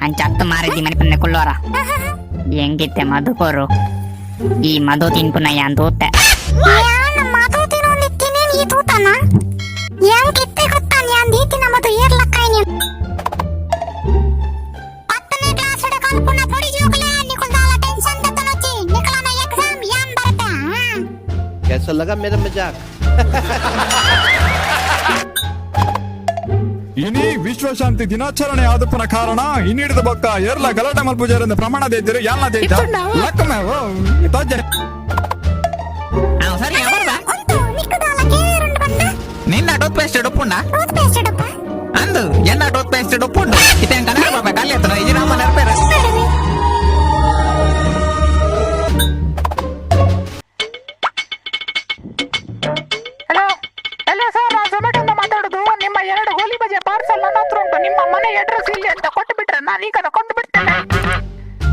ಅಂಚ ಅತ್ತು ಮಾರಿದ್ದಿ ಮನಿ ಪನ್ನೆ ಕುಳ್ಳೋರ. ಎಂಗಿತ್ತೆ ಮಧು ಕೊರು, ಈ ಮಧು ತಿನ್ಪುನ ಯಾನ್ ತೂತೆ. ಯಾನ್ ಮಧು ತಿನ್ನೊಂದಿತ್ತೀನಿ, ಈ ತೂತನ ಎಂಕಿತ್ತೆ ಗೊತ್ತಾನ್? ಯಾನ್ ದೀತಿನ ಮಧು ಏರ್ಲಕ್ಕಾಯ್ನಿ. 10ನೇ ಕ್ಲಾಸ್ ಕಲ್ಪುನ ಪೊಡಿ ಜೋಕುಲೆ, ನಿಕುಲ್ ದಾಲ ಟೆನ್ಷನ್ ದತ್ತನೊಚ್ಚಿ. ನಿಕಲನ ಎಕ್ಸಾಮ್ ಯಾನ್ ಬರತೆ. कैसा लगा मेरा मजाक? ಇನಿ ವಿಶ್ವಶಾಂತಿ ದಿನಾಚರಣೆ ಆದಪ್ಪನ ಕಾರಣ ಇನ್ನಿಡಿದ ಬೊಕ್ಕ ಎರ್ಲ ಗಲಾಟೆ ಮಲ್ಪುಜಾರಿಂದ ಪ್ರಮಾಣ ದೇತಿರು ಯಾಲ್ನ ದೇತ ಲಕ್ಕಮೆ ಓ ತೋಜೆ. ಸರಿ ಬರ್ಬಾ. ಉಂತು, ನಿಕ್ಕು ದಾಲ ಕೇರುಂಡು ಬಂದ. ನಿನ್ನ ಟೂತ್ ಪೇಸ್ಟ್ ಉಪ್ಪುಂಡ? ಟೂತ್ ಪೇಸ್ಟ್ ಡಪ್ಪ. ಅಂದು ಎನ್ನ ಟೂತ್ ಪೇಸ್ಟ್ ಉಪ್ಪುಂಡು. ಇತ್ತೆ ಕನ್ನಡ ಬಾಬಾ ಕಲ್ಲಿ ಎತ್ತನ ಇಜಿ ರಾಮ ನೆನಪೇರ. Hello hello sir, ನಾನು ಝೊಮ್ಯಾಟೊಂದ ಮಾತಾಡೋದು. ನಿಮ್ಮ ಎರಡು ಗೋಲಿ ಬಜೆ ಪಾರ್ಸಲ್ ನನ್ನ ಹತ್ರ ಉಂಟು. ನಿಮ್ಮ ಮನೆ ಅಡ್ರೆಸ್ ಇಲ್ಲಿ ಅಂತ ಕೊಟ್ಟು ಬಿಟ್ರೆ ನಾನು ಈಗ ಕೊಟ್ಟು ಬಿಡ್ತೇನೆ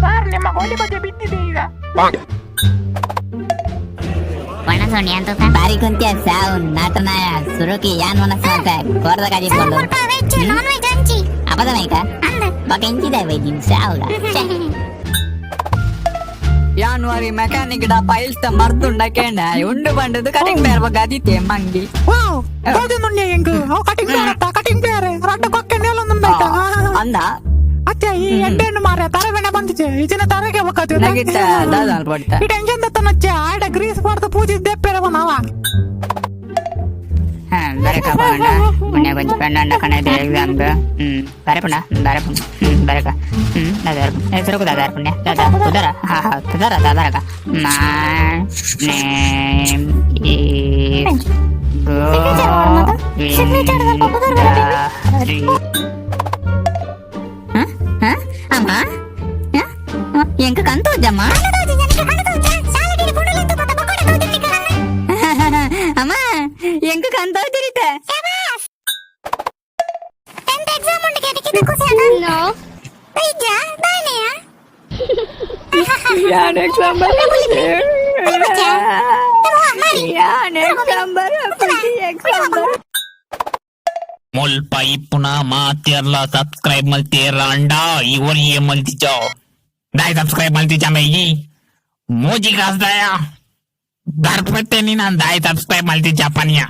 ಸರ್. ನಿಮ್ಮ ಗೋಲಿ ಬಜೆ ಬಿದ್ದಿದೆ ಈಗ. ಒಣಸೋಣಿ ಅಂತ ಬಾರಿ ಕುಂತಿಯ ಸಾವು ನಾಟನಾಯ. ಸುರುಕಿ ಯಾನ್ ಮನಸ್ಸು ಅಂತ ಕೋರ್ದ ಕಾಜಿ ಸರ್, ಕೊಂಡು. ಮುಲ್ಪ veg non veg ಅಂಚಿ. ಅಪದ ಮೈಕ. ಅಂದ್. ಬೊಕ ಇಂಚಿದ ವೈದ್ಯನ್ ಸಾವುಗ. ಯಾನ್ವರಿ ಮೆಕ್ಯಾನಿಕ್ ಡ ಪೈಲ್ಸ್ ತ ಮರ್ದುಂಡ ಕೇಂಡ ಉಂಡು ಬಂಡದು ಕಟಿಂಗ್ ಬೇರ್ ಬಗ್ಗ ಅದಿತ್ತೆ ಮಂಗಿ. ವಾವ್, ಹೆಂಗು ಅವು ಕಟಿಂಗ್ ಪ್ಲೇಯರ್ ಅತ್ತ? ಕಟಿಂಗ್ ಪ್ಲೇಯರ್ ರಡ್ಡ ಕೊಕ್ಕೆ ನೇಲೊಂದು ಬೈತ. ಅಂದ. ಅತ್ತೆ, ಈ ಎಡ್ಡೆಣ್ಣು ಮಾರ್ರೆ ತರಬೇಣ ಬಂದಿಚೆ ಇಚಿನ ತರಗೆ. ನಗಿತ್ತ ದಾದ ಅನ್ಪಡ್ತ. ಈ ಟೆನ್ಷನ್ ದತ್ತನೊಚ್ಚೆ ಆಡ ಗ್ರೀಸ್ ಪಡ್ದು ಪೂಜಿ ದೆಪ್ಪೆರವ ನಾವ. ಹಾ, ಬರಕ ಪಂಡ ಪುಣ್ಯ ಕೊಂಚ ಪೆಂಡ ಕಣ ಇದೆ ಎಕ್ಸಾಮ್. ಹ್ಮ್ ಬರೆ ಪುಣ್ಯ, ಬರೆ ಪುಣ್ಯ. ಹ್ಮ್ ಬರಕ. ಹ್ಮ್ ದಾದಾರ ಹೆಸರು ದಾದಾರ ಪುಣ್ಯ ದಾದಾ ಉದರ. ಹಾ ಹಾ, ಉದರ ದಾದಾರಕ. My name is Signature ಮಾಡೋದು? Signature ಸ್ವಲ್ಪ ಪುದರ್ ಬರಬೇಕು. ಹರಿ. ಅಮ್ಮ, ಎಂಕ ಕಂತೋಜಮ್ಮ. ಅಮ್ಮ, ಎಂಕ ಕಂತೋಜಿರಿತ. ಟೆಂತ್ ಎಕ್ಸಾಮ್ ಉಂಟು, ಕೆದಕಿದ ಖುಷಿ ಅದ? ಇಜ್ಜಾ ದಾನೆಯಾ? ಯಾನ್ ಎಕ್ಸಾಮ್, ಯಾನ್ ಎಕ್ಸಾಮ್ ಬರ, ಎಕ್ಸಾಮ್ ಬರ. ಮುಲ್ಪ ಇಪ್ಪುನ ಮಾತಿರ್ಲ ಸಬ್ಸ್ಕ್ರೈಬ್ ಮಲ್ತೀರ ಅಂಡ ಈ ಒರಿಯೇ ಮಲ್ತಿಚೋ ದಾಯ್ ಸಬ್ಸ್ಕ್ರೈಬ್ ಮಲ್ತಿಚ ಮೇಯಿ ಮೋಜಿ ಕಾಸ್ದಾಯ ದರ್ಪತ್ತೆ ನೀನ್ ದಾಯ್ ಸಬ್ಸ್ಕ್ರೈಬ್ ಮಲ್ತಿಚ ಪನಿಯ.